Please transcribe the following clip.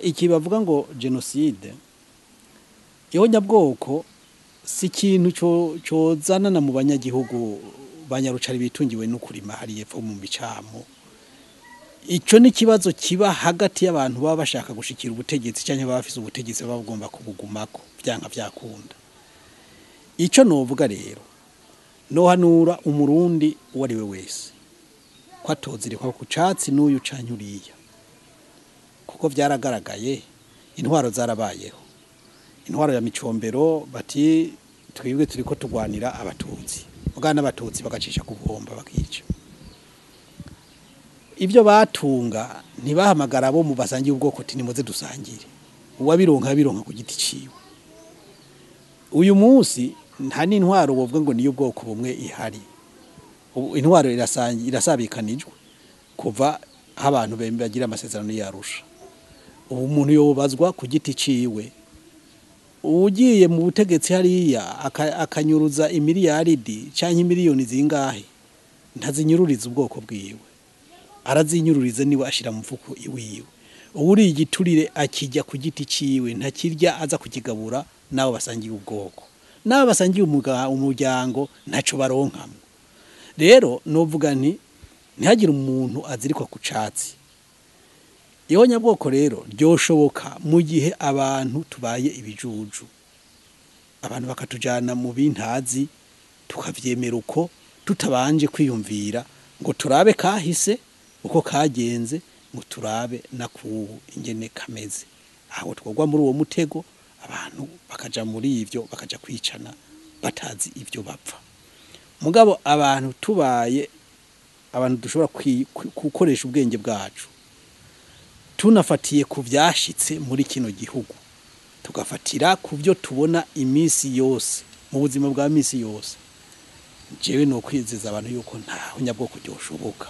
Iki bavuga ngo génocide, ihonyabwoko, si ikintu cozanana mu banyagihugu banyarucari bitungiwe no kurima hariya epfo mu micamo. Ico ni ikibazo kiba hagati y'abantu baba bashaka gushikira ubutegetsi canke baba bafise ubutegetsi, baba bagomba kubugumako vyanka vyakunda. Ico novuga rero, nohanura Umurundi uwo ari we wese ko atozirikwa ku catsi n'uyu canke uriya, kuko vyaragaragaye, intwaro zarabayeho. Intwaro ya Micombero bati: "Twebwe turiko turwanira Abatutsi", mugana n'Abatutsi bagacisha ku buhomba, bakica ivyo batunga. Ntibahamagara abo mu basangiye ubwoko uti: "Nimuze dusangire." Uwabironka yabironka ku giti ciwe. Uyu munsi nta n'intwaro wovuga ngo niyo ubwoko bumwe ihari. Ubu intwaro irasabikanijwe kuva aho abantu bagira amasezerano y'Arusha. Ubu umuntu yobazwa ku giti ciwe. Ugiye mu butegetsi hariya akanyuruza imiliyaridi canke imiliyoni zingahe, ntazinyururiza ubwoko bwiwe, arazinyururiza niwe ashira mu mfuko iwiwe. Uwuriye igiturire akijya ku giti ciwe, ntakirya aza kukigabura n'abo basangiye ubwoko, n'abo basangiye umuryango, ntaco baronkamwo. Rero novuga nti ntihagire umuntu azirikwa ku catsi. Ihonyabwoko rero ryoshoboka mu gihe abantu tubaye ibijuju, abantu bakatujana mu bintazi, tukavyemera uko, tutabanje kwiyumvira ngo turabe kahise uko kagenze, ngo turabe nakubu ingene kameze. Aho twogwa muri uwo mutego, abantu bakaja muri ivyo, bakaja kwicana batazi ivyo bapfa. Mugabo abantu tubaye abantu dushobora gukoresha ubwenge bwacu, tunafatiye ku vyashitse muri kino gihugu, tugafatira ku byo tubona iminsi yose mu buzima bwa minsi yose, jewe no kwizeza abantu yuko nta nyabwoko ryoshoboka.